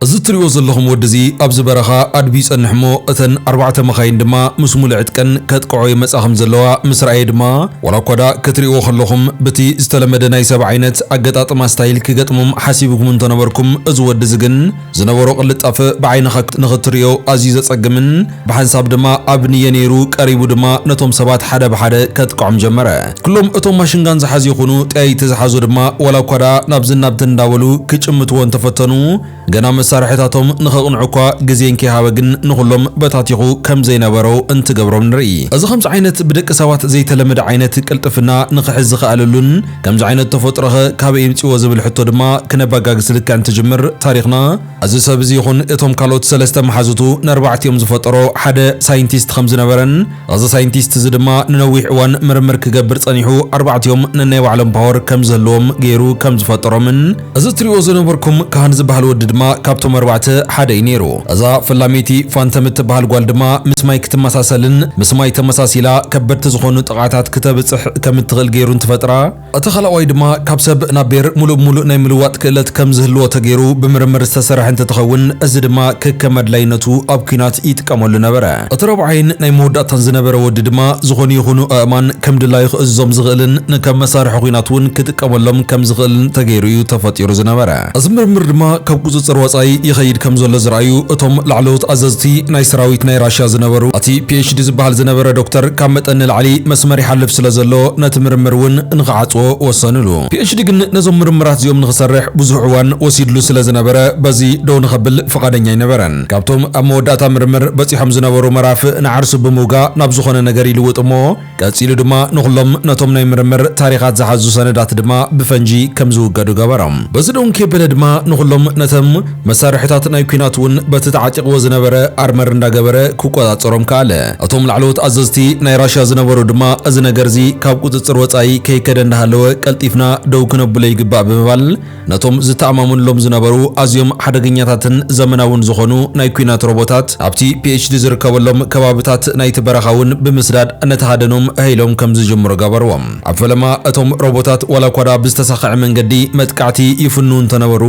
እዚ እትሪእዎ ዘለኹም ወዲ እዚ ኣብዚ በረኻ ኣድብዩ ይጸንሕ እሞ፣ እተን ኣርባዕተ መኻይን ድማ ምስ ሙሉእ ዕጥቀን ከጥቅዖ ይመጻ ከም ዘለዋ ምስ ረኣየ ድማ፣ ዋላ እኳ ደኣ ክትሪእዎ ከለኹም ብቲ ዝተለመደ ናይ ሰብ ዓይነት ኣገጣጥማ ስታይል ክገጥሞም ሓሲብኩም እንተነበርኩም፣ እዚ ወዲ እዚ ግን ዝነበሮ ቅልጣፈ ብዓይንኻ ንኽትሪኦ ኣዝዩ ዘጸግምን፣ ብሓንሳብ ድማ ኣብ ንየ ነይሩ ቀሪቡ ድማ ነቶም ሰባት ሓደ ብሓደ ከጥቅዖም ጀመረ። ኩሎም እቶም ማሽንጋን ዝሓዙ ይኹኑ ጠያይቲ ዝሓዙ ድማ ዋላ እኳ ደኣ ናብዝን ናብትን እንዳበሉ ክጭምትዎ እንተፈተኑ፣ ገና መሳርሕታቶም ንኸቕንዑ እኳ ግዜ እንከይሃበ ግን ንኹሎም በታቲኹ ከም ዘይነበሮ እንትገብሮም ንርኢ። እዚ ከምዚ ዓይነት ብደቂ ሰባት ዘይተለመደ ዓይነት ቅልጥፍና ንኽሕዝ ዝኸኣለሉን ከምዚ ዓይነት ተፈጥሮኸ ካበይ የምጽእዎ ዝብል ሕቶ ድማ ክነባጋግስ ልክዕ እንትጅምር ታሪኽና፣ እዚ ሰብ እዚ ይኹን እቶም ካልኦት ሰለስተ መሓዙቱ ነርባዕቲኦም ዝፈጠሮ ሓደ ሳይንቲስት ከም ዝነበረን፣ እዚ ሳይንቲስት እዚ ድማ ንነዊሕ እዋን ምርምር ክገብር ጸኒሑ ኣርባዕቲኦም ነናይ ባዕሎም ፓወር ከም ዝህልዎም ገይሩ ከም ዝፈጠሮምን፣ እዚ እትሪእዎ ዝነበርኩም ካህን ዝበሃል ወዲ ድማ ካብቶም ኣርባዕተ ሓደ እዩ ነይሩ። እዛ ፈላመይቲ ፋንተም እትበሃል ጓል ድማ ምስ ማይ ክትመሳሰልን ምስ ማይ ተመሳሲላ ከበድቲ ዝኾኑ ጥቕዓታት ክተብጽሕ ከም እትኽእል ገይሩ እንትፈጥራ፣ እቲ ካልኣዋይ ድማ ካብ ሰብ ናብ ቤር ሙሉእ ብሙሉእ ናይ ምልዋጥ ክእለት ከም ዝህልዎ ተገይሩ ብምርምር ዝተሰርሐ እንትትኸውን፣ እዚ ድማ ከከም ኣድላይነቱ ኣብ ኲናት ይጥቀመሉ ነበረ። እቲ ረብዓይን ናይ መወዳእታን ዝነበረ ወዲ ድማ ዝኾኑ ይኹኑ ኣእማን ከም ድላዩ ክእዝዞም ዝኽእልን ንከም መሳርሒ ኲናት እውን ክጥቀመሎም ከም ዝኽእልን ተገይሩ እዩ ተፈጢሩ ዝነበረ። እዚ ምርምር ድማ ካብ ቁጽጽር ወጻኢ ይኸይድ ከም ዘሎ ዝረኣዩ እቶም ላዕለዎት ኣዘዝቲ ናይ ሰራዊት ናይ ራሽያ ዝነበሩ፣ እቲ ፒ ኤች ዲ ዝበሃል ዝነበረ ዶክተር ካብ መጠን ንላዕሊ መስመር ይሓልፍ ስለ ዘሎ ነቲ ምርምር እውን ንኽዓጽዎ ወሰንሉ። ፒ ኤች ዲ ግን ነዞም ምርምራት እዚኦም ንኽሰርሕ ብዙሕ እዋን ወሲድሉ ስለ ዝነበረ በዚ ደው ንኸብል ፍቓደኛ ኣይነበረን። ካብቶም ኣብ መወዳእታ ምርምር በጺሖም ዝነበሩ መራፍእ ንዓርሱ ብምውጋእ ናብ ዝኾነ ነገር ይልውጥ እሞ ቀጺሉ ድማ ንኹሎም ነቶም ናይ ምርምር ታሪኻት ዝሓዙ ሰነዳት ድማ ብፈንጂ ከም ዝውገዱ ገበሮም። በዚ ደው እንከይበለ ድማ ንኹሎም ነቶም መሳርሕታት ናይ ኲናት እውን በቲ ተዓጢቕዎ ዝነበረ ኣርመር እንዳገበረ ክቆጻጸሮም ከኣለ። እቶም ላዕለዎት ኣዘዝቲ ናይ ራሽያ ዝነበሩ ድማ እዚ ነገር እዚ ካብ ቁጽጽር ወጻኢ ከይከደ እንዳሃለወ ቀልጢፍና ደው ክነብሎ ይግባእ ብምባል ነቶም ዝተኣማመኑሎም ዝነበሩ ኣዝዮም ሓደገኛታትን ዘመናውን ዝኾኑ ናይ ኲናት ሮቦታት ኣብቲ ፒ ኤች ዲ ዝርከበሎም ከባብታት ናይቲ በረኻ እውን ብምስዳድ ነቲ ሃደኖም ሃይሎም ከም ዝጅምሩ ገበርዎም። ኣብ ፈለማ እቶም ሮቦታት ዋላ እኳ ደኣ ብዝተሳኽዐ መንገዲ መጥቃዕቲ ይፍንዉ እንተነበሩ፣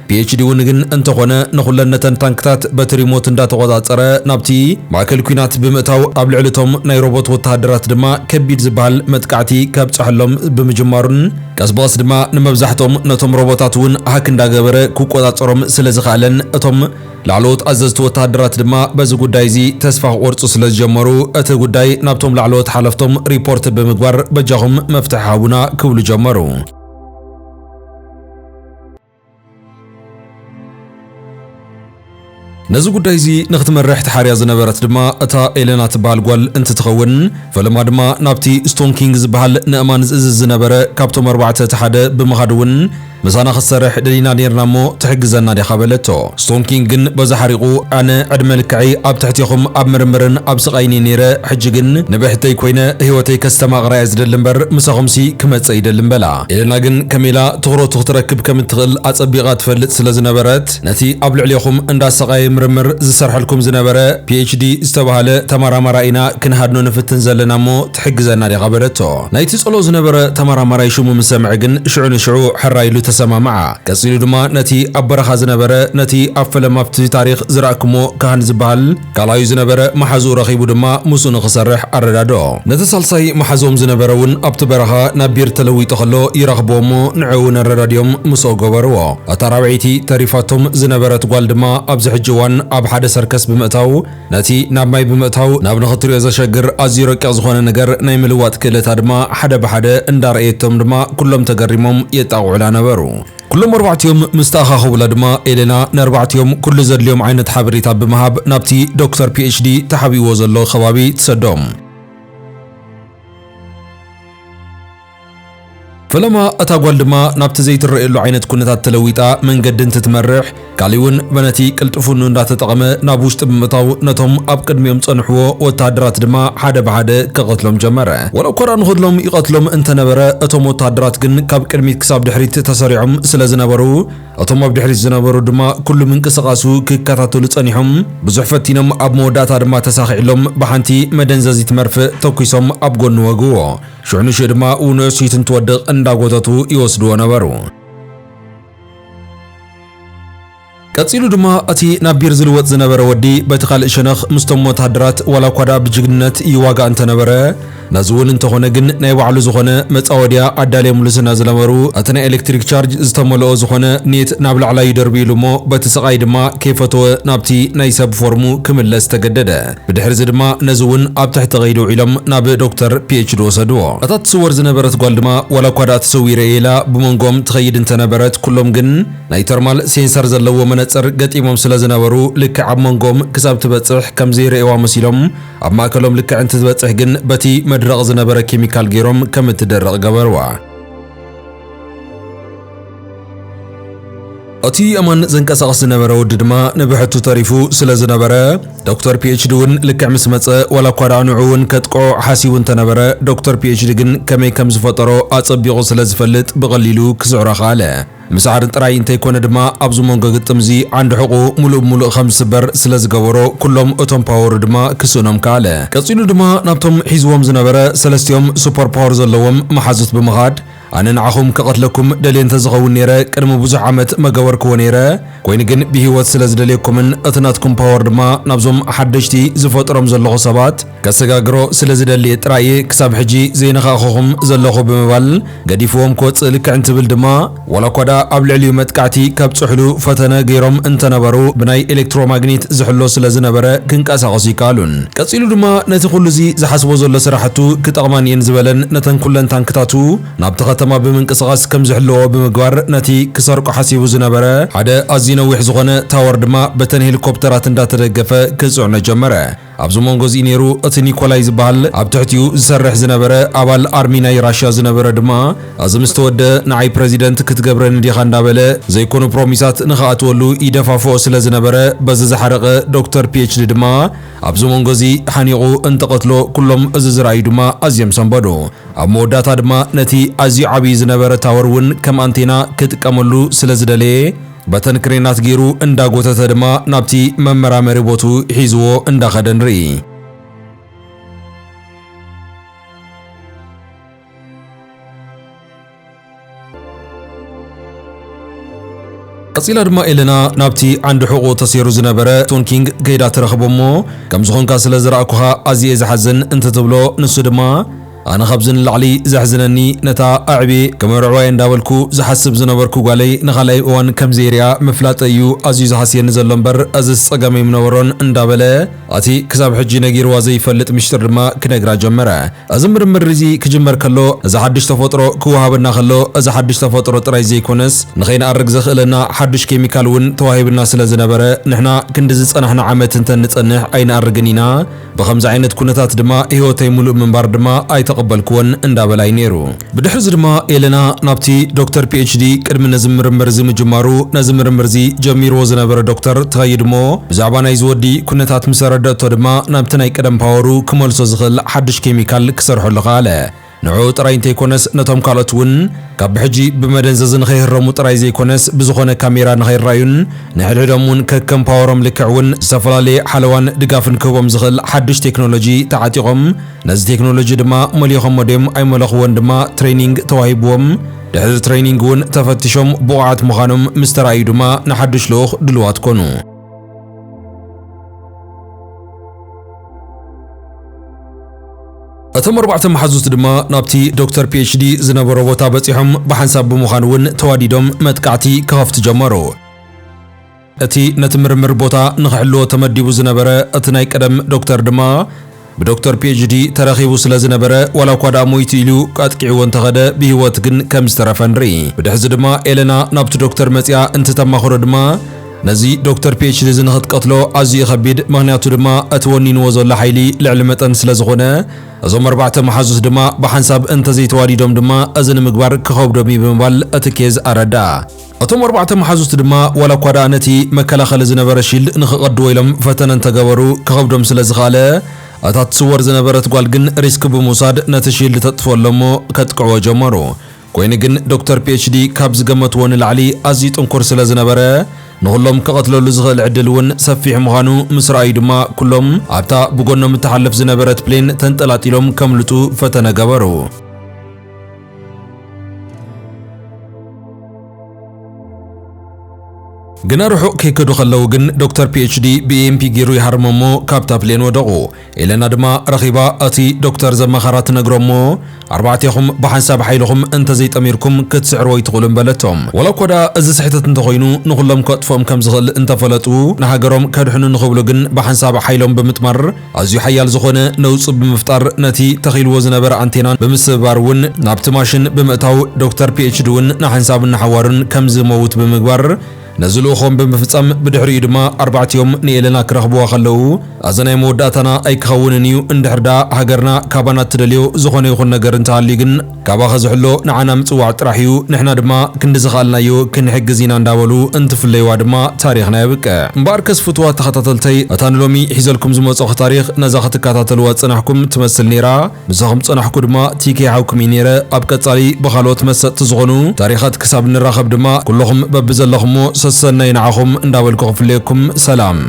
ፒ ኤች ዲ እውን ግን እንተኾነ ንኹለን ነተን ታንክታት በቲ ሪሞት እንዳተቖጻጸረ ናብቲ ማእከል ኲናት ብምእታው ኣብ ልዕሊ እቶም ናይ ሮቦት ወተሃደራት ድማ ከቢድ ዝበሃል መጥቃዕቲ ከብጽሐሎም ብምጅማሩን ቀስ ብቐስ ድማ ንመብዛሕትኦም ነቶም ሮቦታት እውን ሃክ እንዳገበረ ክቆጻጸሮም ስለ ዝኸኣለን እቶም ላዕለዎት ኣዘዝቲ ወተሃደራት ድማ በዚ ጉዳይ እዚ ተስፋ ክቆርጹ ስለ ዝጀመሩ እቲ ጉዳይ ናብቶም ላዕለዎት ሓለፍቶም ሪፖርት ብምግባር በጃኹም መፍትሒ ሃቡና ክብሉ ጀመሩ። ነዚ ጉዳይ እዚ ንኽትመርሕ ተሓርያ ዝነበረት ድማ እታ ኤለና ትበሃል ጓል እንትትኸውን፣ ፈለማ ድማ ናብቲ ስቶን ኪንግ ዝበሃል ንእማን ዝእዝዝ ዝነበረ ካብቶም ኣርባዕተ እቲ ሓደ ብምኻድ እውን ምሳና ክትሰርሕ ደሊና ኔርና እሞ ትሕግዘና ዲኻ በለቶ። ስቶን ኪንግ ግን በዚ ሓሪቑ ኣነ ዕድመ ልክዐይ ኣብ ትሕቴኹም ኣብ ምርምርን ኣብ ስቓይን እየ ነይረ፣ ሕጂ ግን ንብሕተይ ኮይነ ህይወተይ ከስተማቕራ እየ ዝደሊ እምበር ምሳኹምሲ ክመጽእ ኣይደልን በላ። ኤለና ግን ከሜላ ትኹረቱ ክትረክብ ከም እትኽእል ኣጸቢቓ ትፈልጥ ስለ ዝነበረት ነቲ ኣብ ልዕሌኹም እንዳሰቓየ ምርምር ዝሰርሐልኩም ዝነበረ ፒ ኤች ዲ ዝተባህለ ተመራማራይ ኢና ክንሃድኖ ንፍትን ዘለና እሞ ትሕግዘና ዲኻ በለቶ። ናይቲ ጸሎ ዝነበረ ተመራማራይ ሽሙ ምስ ሰምዐ ግን ሽዑ ንሽዑ ሕራይ ኢሉ ተሰማምዓ። ቀጺሉ ድማ ነቲ ኣብ በረኻ ዝነበረ ነቲ ኣብ ፈለማ ኣብቲ ታሪኽ ዝረኣኩሞ ካህን ዝበሃል ካልኣዩ ዝነበረ መሓዝኡ ረኺቡ ድማ ምስኡ ንኽሰርሕ ኣረዳድኦ። ነቲ ሳልሳይ መሓዝኦም ዝነበረ እውን ኣብቲ በረኻ ናብ ቢር ተለዊጡ ከሎ ይረኽብዎ እሞ ንዕኡ እውን ኣረዳድኦም ምስኡ ገበርዎ። እታ ራብዐይቲ ተሪፋቶም ዝነበረት ጓል ድማ ኣብዚ ሕጂ እዋን ኣብ ሓደ ሰርከስ ብምእታው ነቲ ናብ ማይ ብምእታው ናብ ንኽትሪኦ ዘሸግር ኣዝዩ ረቂቕ ዝኾነ ነገር ናይ ምልዋጥ ክእለታ ድማ ሓደ ብሓደ እንዳረኣየቶም ድማ ኩሎም ተገሪሞም የጣቕዑላ ነበሩ። ኩሎም ኣርባዕቲኦም ምስ ተኣኻኸቡላ ድማ ኤሌና ንኣርባዕቲኦም ኩሉ ዘድልዮም ዓይነት ሓበሬታ ብምሃብ ናብቲ ዶክተር ፒ ኤች ዲ ተሓቢእዎ ዘሎ ከባቢ ትሰዶም። ፈለማ እታ ጓል ድማ ናብቲ ዘይትረኣየሉ ዓይነት ኩነታት ተለዊጣ መንገዲ እንትትመርሕ፣ ካሊ እውን በነቲ ቅልጥፍንኡ እንዳተጠቐመ ናብ ውሽጢ ብምእታው ነቶም ኣብ ቅድሚኦም ዝጸንሕዎ ወተሃደራት ድማ ሓደ ብሓደ ክቐትሎም ጀመረ። ዋላ እኳ ደኣ ንኸድሎም ይቐትሎም እንተነበረ፣ እቶም ወተሃደራት ግን ካብ ቅድሚት ክሳብ ድሕሪት ተሰሪዖም ስለ ዝነበሩ፣ እቶም ኣብ ድሕሪት ዝነበሩ ድማ ኩሉ ምንቅስቓሱ ክከታተሉ ጸኒሖም። ብዙሕ ፈቲኖም፣ ኣብ መወዳእታ ድማ ተሳኺዕሎም ብሓንቲ መደንዘዚት መርፍእ ተኲሶም ኣብ ጎኑ ወግዎ። ሽዑ ንሽዑ ድማ ውንኡ ስይቱ እንትወድቕ እንዳጎተቱ ይወስድዎ ነበሩ። ቀጺሉ ድማ እቲ ናብ ቢር ዝልወጥ ዝነበረ ወዲ በቲ ካልእ ሸነኽ ምስቶም ወተሃደራት ዋላ እኳ ደኣ ብጅግንነት ይዋጋእ እንተነበረ፣ ነዚ እውን እንተኾነ ግን ናይ ባዕሉ ዝኾነ መጻወድያ ኣዳልየምሉ ስለ ዝነበሩ፣ እቲ ናይ ኤሌክትሪክ ቻርጅ ዝተመልኦ ዝኾነ ኔት ናብ ላዕላይ ይደርብይሉ እሞ በቲ ስቓይ ድማ ከይፈተወ ናብቲ ናይ ሰብ ፎርሙ ክምለስ ተገደደ። ብድሕርዚ ድማ ነዚ እውን ኣብ ትሕቲ ቀይዲ ውዒሎም ናብ ዶክተር ፒ ኤች ዲ ወሰድዎ። እታ ትስወር ዝነበረት ጓል ድማ ዋላ እኳ ደኣ ተሰዊረ እየ ኢላ ብመንጎም ትኸይድ እንተነበረት፣ ኩሎም ግን ናይ ተርማል ሴንሰር ዘለዎ መነጽር ገጢሞም ስለ ዝነበሩ፣ ልክዕ ኣብ መንጎም ክሳብ ትበጽሕ ከም ዘይረእዋ መሲሎም፣ ኣብ ማእከሎም ልክዕ እንትትበጽሕ ግን በቲ መድረቕ ዝነበረ ኬሚካል ገይሮም ከም እትደርቕ ገበርዋ። እቲ ኣማን ዘንቀሳቕስ ዝነበረ ወዲ ድማ ንብሕቱ ተሪፉ ስለ ዝነበረ፣ ዶክተር ፒ ኤች ዲ እውን ልክዕ ምስ መጸ፣ ዋላ እኳ ደኣ ንዕኡ እውን ከጥቅዖ ሓሲቡ እንተነበረ፣ ዶክተር ፒ ኤች ዲ ግን ከመይ ከም ዝፈጠሮ ኣጸቢቑ ስለ ዝፈልጥ ብቐሊሉ ክስዕሮ ከኣለ። ምስዓር ጥራይ እንተይኮነ ድማ ኣብዚ መንጎ ግጥም እዚ ዓንዲ ሕቑ ሙሉእ ብሙሉእ ከም ዝስበር ስለ ዝገበሮ፣ ኩሎም እቶም ፓወሩ ድማ ክስእኖም ከኣለ። ቀጺሉ ድማ ናብቶም ሒዝዎም ዝነበረ ሰለስቲኦም ሱፐር ፓወር ዘለዎም መሓዙት ብምኻድ፣ ኣነ ንዓኹም ክቐትለኩም ደልየ እንተዝኸውን ነይረ፣ ቅድሚ ብዙሕ ዓመት መገበርክዎ ነይረ። ኮይኑ ግን ብህይወት ስለ ዝደልየኩምን እቲ ናትኩም ፓወር ድማ ናብዞም ሓደሽቲ ዝፈጥሮም ዘለኹ ሰባት ከሰጋግሮ ስለ ዝደልየ ጥራይ እየ ክሳብ ሕጂ ዘይነኻእኹኹም ዘለኹ ብምባል ገዲፍዎም ክወጽእ ልክዕ እንትብል ድማ፣ ዋላ እኳ ደኣ ኣብ ልዕሊኡ መጥቃዕቲ ከብጽሕሉ ፈተነ ገይሮም እንተነበሩ፣ ብናይ ኤሌክትሮማግኔት ዝሕሎ ስለ ዝነበረ ክንቀሳቐሱ ይከኣሉን። ቀጺሉ ድማ ነቲ ኩሉ እዚ ዝሓስቦ ዘሎ ስራሕቱ ክጠቕማን እየን ዝበለን ነተን ኩለን ታንክታቱ ናብቲ ከተማ ብምንቅስቓስ ከም ዝሕለዎ ብምግባር፣ ነቲ ክሰርቆ ሓሲቡ ዝነበረ ሓደ ኣዝዩ ነዊሕ ዝኾነ ታወር ድማ በተን ሄሊኮፕተራት እንዳተደገፈ ክጽዕኖ ጀመረ። ኣብዚ መንጎ እዚ ነይሩ እቲ ኒኮላይ ዝበሃል ኣብ ትሕቲኡ ዝሰርሕ ዝነበረ ኣባል ኣርሚ ናይ ራሽያ ዝነበረ ድማ፣ እዚ ምስ ተወደ ንዓይ ፕረዚደንት ክትገብረኒ ዲኻ እንዳበለ ዘይኮኑ ፕሮሚሳት ንኽኣትወሉ ይደፋፍኦ ስለ ዝነበረ፣ በዚ ዝሓረቐ ዶክተር ፒ ኤች ዲ ድማ ኣብዚ መንጎ እዚ ሓኒቑ እንትቐትሎ፣ ኩሎም እዚ ዝረኣዩ ድማ ኣዝዮም ሰንበዱ። ኣብ መወዳእታ ድማ ነቲ ኣዝዩ ዓብዪ ዝነበረ ታወር እውን ከም ኣንቴና ክጥቀመሉ ስለ ዝደለየ፣ በተን ክሬናት ገይሩ እንዳጎተተ ድማ ናብቲ መመራመሪ ቦቱ ሒዝዎ እንዳኸደ ንርኢ። ቀጺላ ድማ ኤለና ናብቲ ዓንዲ ሕቑ ተሰይሩ ዝነበረ ቶን ኪንግ ከይዳ ትረኽቦ እሞ፣ "ከም ዝኾንካ ስለ ዝረኣኩኻ ኣዝየ ዝሓዝን" እንትትብሎ፣ ንሱ ድማ፣ "ኣነ ካብዚ ንላዕሊ ዘሕዝነኒ ነታ ኣዕብየ ከመርዕዋየ እንዳበልኩ ዝሓስብ ዝነበርኩ ጓለይ ንኻልኣይ እዋን ከም ዘይሪኣ ምፍላጠይ እዩ ኣዝዩ ዝሃስየኒ ዘሎ እምበር፣ እዝስ ጸገመይ ምነበሮን" እንዳበለ፣ እቲ ክሳብ ሕጂ ነጊርዋ ዘይፈልጥ ምሽጥር ድማ ክነግራ ጀመረ። እዚ ምርምር እዚ ክጅመር ከሎ፣ እዚ ሓድሽ ተፈጥሮ ክወሃበና ከሎ፣ እዚ ሓድሽ ተፈጥሮ ጥራይ ዘይኮነስ፣ ንኸይንኣርግ ዘኽእለና ሓድሽ ኬሚካል እውን ተዋሂብና ስለ ዝነበረ፣ ንሕና ክንዲ ዝጸናሕና ዓመት እንተ ንጸንሕ ኣይንኣርግን ኢና። ብኸምዚ ዓይነት ኩነታት ድማ ህይወተይ ምሉእ ምንባር ድማ ኣይተቐበልክዎን እንዳበላ እዩ ነይሩ። ብድሕሪ እዚ ድማ ኤለና ናብቲ ዶክተር ፒ ኤች ዲ ቅድሚ ነዚ ምርምር እዚ ምጅማሩ፣ ነዚ ምርምር እዚ ጀሚርዎ ዝነበረ ዶክተር ትኸይድ እሞ፣ ብዛዕባ ናይዚ ወዲ ኩነታት ምስ ኣረደእቶ ድማ ናብቲ ናይ ቀደም ፓወሩ ክመልሶ ዝኽእል ሓድሽ ኬሚካል ክሰርሐሉ ከኣለ። ንዕኡ ጥራይ እንተይኮነስ ነቶም ካልኦት እውን ካብ ብሕጂ ብመደንዘዚ ንኸይህረሙ ጥራይ ዘይኮነስ ብዝኾነ ካሜራ ንኸይረኣዩን ንሕድሕዶም እውን ከከም ፓወሮም ልክዕ እውን ዝተፈላለየ ሓለዋን ድጋፍን ክህቦም ዝኽእል ሓድሽ ቴክኖሎጂ ተዓጢቖም፣ ነዚ ቴክኖሎጂ ድማ መሊኾሞ ድዮም ኣይመለኽዎን ድማ ትሬኒንግ ተዋሂብዎም። ድሕሪ ትሬኒንግ እውን ተፈቲሾም ብቑዓት ምዃኖም ምስ ተረኣዩ ድማ ንሓድሽ ልኡኽ ድልዋት ኮኑ። እቶም ኣርባዕተ መሓዙት ድማ ናብቲ ዶክተር ፒ ኤች ዲ ዝነበሮ ቦታ በጺሖም ብሓንሳብ ብምዃን እውን ተዋዲዶም መጥቃዕቲ ክኸፍቱ ጀመሩ። እቲ ነቲ ምርምር ቦታ ንኽሕልዎ ተመዲቡ ዝነበረ እቲ ናይ ቀደም ዶክተር ድማ ብዶክተር ፒ ኤች ዲ ተረኺቡ ስለ ዝነበረ፣ ዋላ እኳ ደኣ ሞይቱ ኢሉ ኣጥቂዕዎ እንተኸደ፣ ብህይወት ግን ከም ዝተረፈ ንርኢ። ብድሕዚ ድማ ኤለና ናብቲ ዶክተር መጺኣ እንትተማኽሮ ድማ፣ ነዚ ዶክተር ፒ ኤች ዲ እዚ ንኽትቀትሎ ኣዝዩ ከቢድ፣ ምኽንያቱ ድማ እቲ ወኒንዎ ዘሎ ሓይሊ ልዕሊ መጠን ስለ ዝኾነ፣ እዞም ኣርባዕተ መሓዙት ድማ ብሓንሳብ እንተዘይተዋዲዶም ድማ እዚ ንምግባር ክኸብዶም እዩ ብምባል እቲ ኬዝ ኣረድኣ። እቶም ኣርባዕተ መሓዙት ድማ ዋላ እኳ ደኣ ነቲ መከላኸሊ ዝነበረ ሺልድ ንኽቐድዎ ኢሎም ፈተነ እንተገበሩ ክኸብዶም ስለ ዝኸኣለ፣ እታ ትስወር ዝነበረት ጓል ግን ሪስክ ብምውሳድ ነቲ ሺልድ ተጥፍኦ ኣሎ እሞ ከጥቅዕዎ ጀመሩ። ኮይኑ ግን ዶክተር ፒ ኤች ዲ ካብ ዝገመትዎ ንላዕሊ ኣዝዩ ጥንኩር ስለ ዝነበረ፣ ንኹሎም ክቐትለሉ ዝኽእል ዕድል እውን ሰፊሕ ምዃኑ ምስ ረኣዩ ድማ፣ ኩሎም ኣብታ ብጎኖም እትሓልፍ ዝነበረት ፕሌን ተንጠላጢሎም ከምልጡ ፈተነ ገበሩ። ግና ርሑቕ ከይከዱ ከለዉ ግን ዶክተር ፒኤችዲ ብኢኤምፒ ገይሩ ይሃርሞ እሞ ካብታ ፕሌን ወደቑ። ኤለና ድማ ረኺባ እቲ ዶክተር ዘማኸራ ትነግሮ እሞ ኣርባዕቴኹም ብሓንሳብ ሓይልኹም እንተዘይጠሚርኩም ክትስዕርዎ ኣይትኽእሉን በለቶም። ወላ እኳ ደኣ እዚ ስሕተት እንተኾይኑ ንኹሎም ከጥፍኦም ከም ዝኽእል እንተፈለጡ ንሃገሮም ከድሕኑ ንኽብሉ ግን ብሓንሳብ ሓይሎም ብምጥማር ኣዝዩ ሓያል ዝኾነ ነውጺ ብምፍጣር ነቲ ተኺልዎ ዝነበረ ኣንቴናን ብምስብባር እውን ናብቲ ማሽን ብምእታው ዶክተር ፒኤችዲ እውን ንሓንሳብን ንሓዋሩን ከም ዝመውት ብምግባር ነዚ ልኡኾም ብምፍጻም ብድሕሪኡ ድማ ኣርባዕቲኦም ንኤለና ክረኽብዋ ከለዉ ኣዚ ናይ መወዳእታና ኣይክኸውንን እዩ፣ እንድሕር ደኣ ሃገርና ካባና እትደልዮ ዝኾነ ይኹን ነገር እንተሃልዩ ግን ካባኸ ዝሕሎ ንዓና ምጽዋዕ ጥራሕ እዩ፣ ንሕና ድማ ክንዲ ዝኸኣልናዮ ክንሕግዝ ኢና እንዳበሉ እንትፍለይዋ ድማ ታሪኽና የብቅዕ። እምበኣርከስ ፍቱዋት ተኸታተልተይ እታ ንሎሚ ሒዘልኩም ዝመጸኹ ታሪኽ ነዛ ክትከታተልዋ ዝጸናሕኩም ትመስል ነይራ። ምሳኹም ዝጸናሕኩ ድማ ቲኬ ሓውኩም እዩ ነይረ። ኣብ ቀጻሊ ብኻልኦት መሰጥቲ ዝኾኑ ታሪኻት ክሳብ ንራኸብ ድማ ኩልኹም በብዘለኹሞ ሰሰናይ ንዓኹም እንዳበልኩ ክፍለየኩም ሰላም።